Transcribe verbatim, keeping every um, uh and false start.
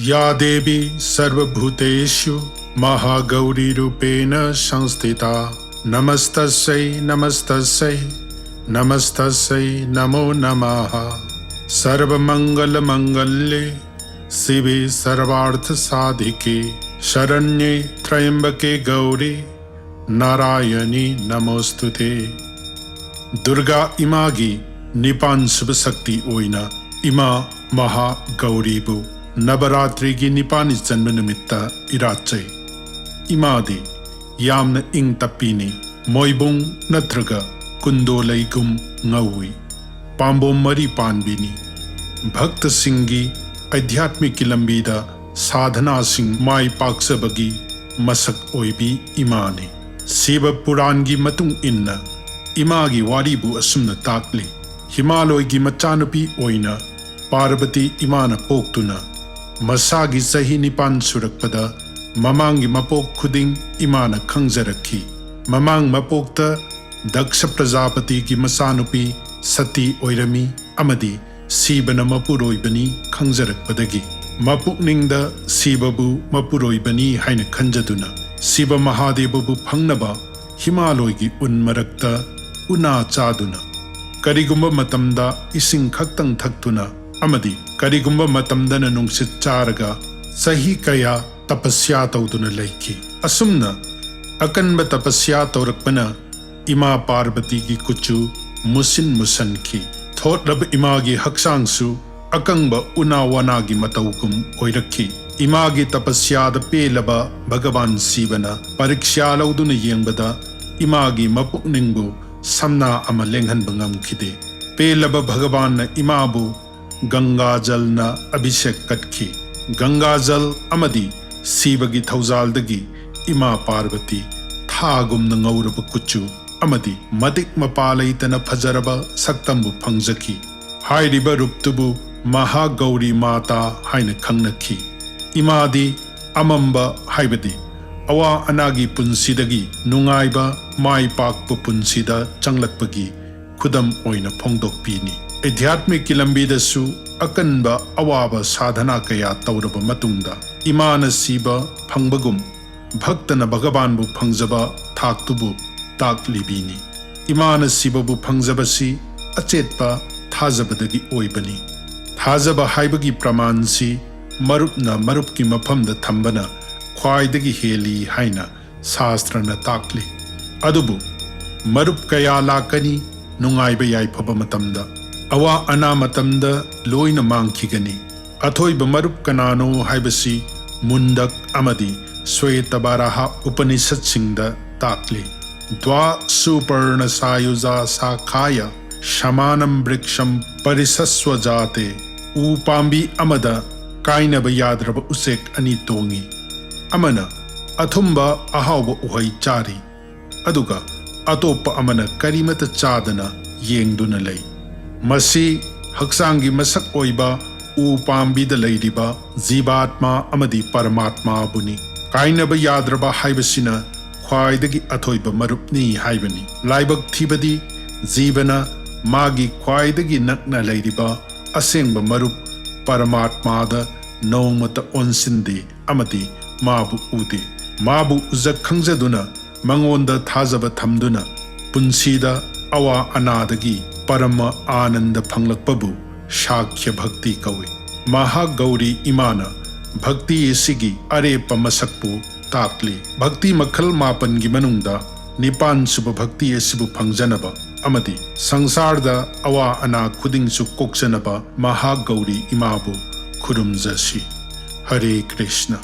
या देवी सर्वभूतेषु महागौरीरूपेण संस्थिता, नमस्तस्यै नमस्तस्यै नमस्तस्यै नमो नमः। सर्वमङ्गलमङ्गल्ये शिवे सर्वार्थसाधिके, शरण्ये त्र्यम्बके गौरी नारायणी नमोऽस्तु ते। ꯗꯨꯔꯒꯥ ꯏꯃꯥꯒꯤ ꯅꯤꯄꯥꯟ ꯁꯨꯕ ꯁꯛꯇꯤ ꯑꯣꯏꯅ ꯏꯃꯥ ꯃꯍꯥ ꯒꯧꯔꯤꯕꯨ ꯅꯕꯔꯥꯇ꯭ꯔꯤꯒꯤ ꯅꯤꯄꯥꯟꯅꯤ ꯆꯟꯕ ꯅꯨꯃꯤꯠꯇ ꯏꯔꯥꯠꯆꯩ꯫ ꯏꯃꯥꯗꯤ ꯌꯥꯝꯅ ꯏꯪ ꯇꯞꯄꯤꯅꯤ꯫ ꯃꯣꯏꯕꯨꯡ ꯅꯠꯇ꯭ꯔꯒ ꯀꯨꯟꯗꯣ ꯂꯩꯒꯨꯝ ꯉꯧꯏ꯫ ꯄꯥꯝꯕꯣꯝ ꯃꯔꯤ ꯄꯥꯟꯕꯤꯅꯤ꯫ ꯚꯛꯇꯁꯤꯡꯒꯤ ꯑꯙ꯭ꯌꯥꯠꯃꯤꯛꯀꯤ ꯂꯝꯕꯤꯗ ꯁꯥꯙꯅꯥꯁꯤꯡ ꯃꯥꯏ ꯄꯥꯛꯆꯕꯒꯤ ꯃꯁꯛ ꯑꯣꯏꯕꯤ ꯏꯃꯥꯅꯤ꯫ ꯁꯤꯕ ꯄꯨꯔꯥꯟꯒꯤ ꯃꯇꯨꯡ ꯏꯟꯅ ꯏꯃꯥꯒꯤ ꯋꯥꯔꯤꯕꯨ ꯑꯁꯨꯝꯅ ꯇꯥꯛꯂꯤ꯫ ꯍꯤꯃꯥꯂꯣꯏꯒꯤ ꯃꯆꯥꯅꯨꯄꯤ ꯑꯣꯏꯅ ꯄꯥꯔꯕꯇꯤ ꯏꯃꯥꯅ ꯄꯣꯛꯇꯨꯅ ꯃꯁꯥꯒꯤ ꯆꯍꯤ ꯅꯤꯄꯥꯟ ꯁꯨꯔꯛꯄꯗ ꯃꯃꯥꯡꯒꯤ ꯃꯄꯣꯛ ꯈꯨꯗꯤꯡ ꯏꯃꯥꯅ ꯈꯪꯖꯔꯛꯈꯤ꯫ ꯃꯃꯥꯡ ꯃꯄꯣꯛꯇ ꯗꯛꯁ ꯄ꯭ꯔꯖꯥꯄꯇꯤꯒꯤ ꯃꯆꯥꯅꯨꯄꯤ ꯁꯇꯤ ꯑꯣꯏꯔꯝꯃꯤ ꯑꯃꯗꯤ ꯁꯤꯕꯅ ꯃꯄꯨꯔꯣꯏꯕꯅꯤ ꯈꯪꯖꯔꯛꯄꯗꯒꯤ ꯃꯄꯨꯛꯅꯤꯡꯗ ꯁꯤꯕꯕꯨ ꯃꯄꯨꯔꯣꯏꯕꯅꯤ ꯍꯥꯏꯅ ꯈꯟꯖꯗꯨꯅ ꯁꯤꯕ ꯃꯍꯥꯗꯦꯕꯕꯨ ꯐꯪꯅꯕ ꯍꯤꯃꯥꯂꯣꯏꯒꯤ ꯎꯟ ꯃꯔꯛꯇ ꯎꯅꯥ ꯆꯥꯗꯨꯅ, ꯀꯔꯤꯒꯨꯝꯕ ꯃꯇꯝꯗ ꯏꯁꯤꯡ ꯈꯛꯇꯪ ꯊꯛꯇꯨꯅ ꯑꯃꯗꯤ ꯀꯔꯤꯒꯨꯝꯕ ꯃꯇꯝꯗꯅ ꯅꯨꯡꯁꯤꯠ ꯆꯥꯔꯒ ꯆꯍꯤ ꯀꯌꯥ ꯇꯄꯁ꯭ꯌꯥ ꯇꯧꯗꯨꯅ ꯂꯩꯈꯤ꯫ ꯑꯁꯨꯝꯅ ꯑꯀꯟꯕ ꯇꯄꯁ꯭ꯌꯥ ꯇꯧꯔꯛꯄꯅ ꯏꯃꯥ ꯄꯥꯔꯕꯇꯤꯒꯤ ꯀꯨꯆꯨ ꯃꯨꯁꯤꯟ ꯃꯨꯁꯟꯈꯤ꯫ ꯊꯣꯠꯂꯕ ꯏꯃꯥꯒꯤ ꯍꯛꯆꯥꯡꯁꯨ ꯑꯀꯪꯕ ꯎꯅꯥ ꯋꯥꯅꯥꯒꯤ ꯃꯇꯧꯒꯨꯝ ꯑꯣꯏꯔꯛꯈꯤ꯫ ꯏꯃꯥꯒꯤ ꯇꯄꯁ꯭ꯌꯥꯗ ꯄꯦꯜꯂꯕ ꯚꯒꯕꯥꯟ ꯁꯤꯕꯅ ꯄꯔꯤꯛꯁ꯭ꯌꯥ ꯂꯧꯗꯨꯅ ꯌꯦꯡꯕꯗ ꯏꯃꯥꯒꯤ ꯃꯄꯨꯛꯅꯤꯡꯕꯨ ꯁꯝꯅꯥ ꯑꯃ ꯂꯦꯡꯍꯟꯕ ꯉꯝꯈꯤꯗꯦ꯫ ꯄꯦꯜꯂꯕ ꯚꯒꯕꯥꯟꯅ ꯏꯃꯥꯕꯨ ꯒꯪꯒꯥꯖꯜꯅ ꯑꯚꯤꯁꯦꯛ ꯀꯠꯈꯤ꯫ ꯒꯪꯒꯥꯖꯜ ꯑꯃꯗꯤ ꯁꯤꯕꯒꯤ ꯊꯧꯖꯥꯜꯗꯒꯤ ꯏꯃꯥ ꯄꯥꯔꯕꯇꯤ ꯊꯥꯒꯨꯝꯅ ꯉꯧꯔꯕ ꯀꯨꯆꯨ ꯑꯃꯗꯤ ꯃꯇꯤꯛ ꯃꯄꯥ ꯂꯩꯇꯅ ꯐꯖꯔꯕ ꯁꯛꯇꯝꯕꯨ ꯐꯪꯖꯈꯤ꯫ ꯍꯥꯏꯔꯤꯕ ꯔꯨꯞꯇꯨꯕꯨ ꯃꯍꯥꯒꯧꯔꯤ ꯃꯥꯇꯥ ꯍꯥꯏꯅ ꯈꯪꯅꯈꯤ꯫ ꯏꯃꯥꯗꯤ ꯑꯃꯝꯕ, ꯍꯥꯏꯕꯗꯤ ꯑꯋꯥ ꯑꯅꯥꯒꯤ ꯄꯨꯟꯁꯤꯗꯒꯤ ꯅꯨꯡꯉꯥꯏꯕ, ꯃꯥꯏ ꯄꯥꯛꯄ ꯄꯨꯟꯁꯤꯗ ꯆꯪꯂꯛꯄꯒꯤ ꯈꯨꯗꯝ ꯑꯣꯏꯅ ꯐꯣꯡꯗꯣꯛꯄꯤꯅꯤ꯫ ꯑꯙ꯭ꯌꯥꯠꯃꯤꯛꯀꯤ ꯂꯝꯕꯤꯗꯁꯨ ꯑꯀꯟꯕ ꯑꯋꯥꯕ ꯁꯥꯙꯅꯥ ꯀꯌꯥ ꯇꯧꯔꯕ ꯃꯇꯨꯡꯗ ꯏꯃꯥꯅ ꯁꯤꯕ ꯐꯪꯕꯒꯨꯝ ꯚꯛꯇꯅ ꯚꯒꯕꯥꯟꯕꯨ ꯐꯪꯖꯕ ꯊꯥꯛꯇꯨꯕꯨ ꯇꯥꯛꯂꯤꯕꯤꯅꯤ꯫ ꯏꯃꯥꯅ ꯁꯤꯕꯕꯨ ꯐꯪꯖꯕꯁꯤ ꯑꯆꯦꯠꯄ ꯊꯥꯖꯕꯗꯒꯤ ꯑꯣꯏꯕꯅꯤ꯫ ꯊꯥꯖꯕ ꯍꯥꯏꯕꯒꯤ ꯄ꯭ꯔꯃꯥꯟꯁꯤ ꯃꯔꯨꯞꯅ ꯃꯔꯨꯞꯀꯤ ꯃꯐꯝꯗ ꯊꯝꯕꯅ ꯈ꯭ꯋꯥꯏꯗꯒꯤ ꯍꯦꯜꯂꯤ ꯍꯥꯏꯅ ꯁꯥꯁꯇ꯭ꯔꯅ ꯇꯥꯛꯂꯤ꯫ ꯑꯗꯨꯕꯨ ꯃꯔꯨꯞ ꯀꯌꯥ ꯂꯥꯛꯀꯅꯤ, ꯅꯨꯡꯉꯥꯏꯕ ꯌꯥꯏꯐꯕ ꯃꯇꯝꯗ ꯑꯋꯥ ꯑꯅꯥ ꯃꯇꯝꯗ ꯂꯣꯏꯅ ꯃꯥꯡꯈꯤꯒꯅꯤ꯫ ꯑꯊꯣꯏꯕ ꯃꯔꯨꯞ ꯀꯅꯥꯅꯣ ꯍꯥꯏꯕꯁꯤ ꯃꯨꯟꯗꯛ ꯑꯃꯗꯤ ꯁ꯭ꯋꯦꯇꯕꯥꯔꯥꯍ ꯎꯄꯅꯤꯁꯠꯁꯤꯡꯗ ꯇꯥꯛꯂꯤ꯫ ꯗ꯭ꯋꯥ ꯁꯨꯄꯔꯅ ꯁꯥꯌꯨꯖꯥ ꯁꯥꯈꯥꯌ ꯁꯃꯥꯅꯝ ꯕ꯭ꯔꯤꯛꯁꯝ ꯄꯔꯤꯁꯁ꯭ꯋꯖꯥꯇꯦ꯫ ꯎ ꯄꯥꯝꯕꯤ ꯑꯃꯗ ꯀꯥꯏꯅꯕ ꯌꯥꯗ꯭ꯔꯕ ꯎꯆꯦꯛ ꯑꯅꯤ ꯇꯣꯡꯏ꯫ ꯑꯃꯅ ꯑꯊꯨꯝꯕ ꯑꯍꯥꯎꯕ ꯎꯍꯩ ꯆꯥꯔꯤ, ꯑꯗꯨꯒ ꯑꯇꯣꯞꯄ ꯑꯃꯅ ꯀꯔꯤꯃꯠꯇ ꯆꯥꯗꯅ ꯌꯦꯡꯗꯨꯅ ꯂꯩ꯫ ꯃꯁꯤ ꯍꯛꯆꯥꯡꯒꯤ ꯃꯁꯛ ꯑꯣꯏꯕ ꯎ ꯄꯥꯝꯕꯤꯗ ꯂꯩꯔꯤꯕ ꯖꯤꯕꯥꯠꯃꯥ ꯑꯃꯗꯤ ꯄꯔꯃꯥꯠꯃꯥꯕꯨꯅꯤ꯫ ꯀꯥꯏꯅꯕ ꯌꯥꯗ꯭ꯔꯕ ꯍꯥꯏꯕꯁꯤꯅ ꯈ꯭ꯋꯥꯏꯗꯒꯤ ꯑꯊꯣꯏꯕ ꯃꯔꯨꯞꯅꯤ ꯍꯥꯏꯕꯅꯤ꯫ ꯂꯥꯏꯕꯛ ꯊꯤꯕꯗꯤ ꯖꯤꯕꯅ ꯃꯥꯒꯤ ꯈ꯭ꯋꯥꯏꯗꯒꯤ ꯅꯛꯅ ꯂꯩꯔꯤꯕ ꯑꯁꯦꯡꯕ ꯃꯔꯨꯞ ꯄꯔꯃꯥꯠꯃꯥꯗ ꯅꯣꯡꯃꯇ ꯑꯣꯟꯁꯤꯟꯗꯦ ꯑꯃꯗꯤ ꯃꯥꯕꯨ ꯎꯗꯦ꯫ ꯃꯥꯕꯨ ꯎꯖ ꯈꯪꯖꯗꯨꯅ ꯃꯉꯣꯟꯗ ꯊꯥꯖꯕ ꯊꯝꯗꯨꯅ ꯄꯨꯟꯁꯤꯗ ꯑꯋꯥ ꯑꯅꯥꯗꯒꯤ ꯄꯔꯃ ꯑꯥꯅꯟꯗ ꯐꯪꯂꯛꯄꯕꯨ ꯁꯥꯈ꯭ꯌ ꯚꯛꯇꯤ ꯀꯧꯏ꯫ ꯃꯍꯥꯒꯧꯔꯤ ꯏꯃꯥꯅ ꯚꯛꯇꯤ ꯑꯁꯤꯒꯤ ꯑꯔꯦꯞꯄ ꯃꯁꯛꯄꯨ ꯇꯥꯛꯂꯤ꯫ ꯚꯛꯇꯤ ꯃꯈꯜ ꯃꯥꯄꯟꯒꯤ ꯃꯅꯨꯡꯗ ꯅꯤꯄꯥꯟ ꯁꯨꯕ ꯚꯛꯇꯤ ꯑꯁꯤꯕꯨ ꯐꯪꯖꯅꯕ ꯑꯃꯗꯤ ꯁꯪꯁꯥꯔꯗ ꯑꯋꯥ ꯑꯅꯥ ꯈꯨꯗꯤꯡꯁꯨ ꯀꯣꯛꯆꯅꯕ ꯃꯍꯥꯒꯧꯔꯤ ꯏꯃꯥꯕꯨ ꯈꯨꯔꯨꯝꯖꯁꯤ꯫ ꯍꯔꯦ ꯀ꯭ꯔꯤꯁꯅ꯫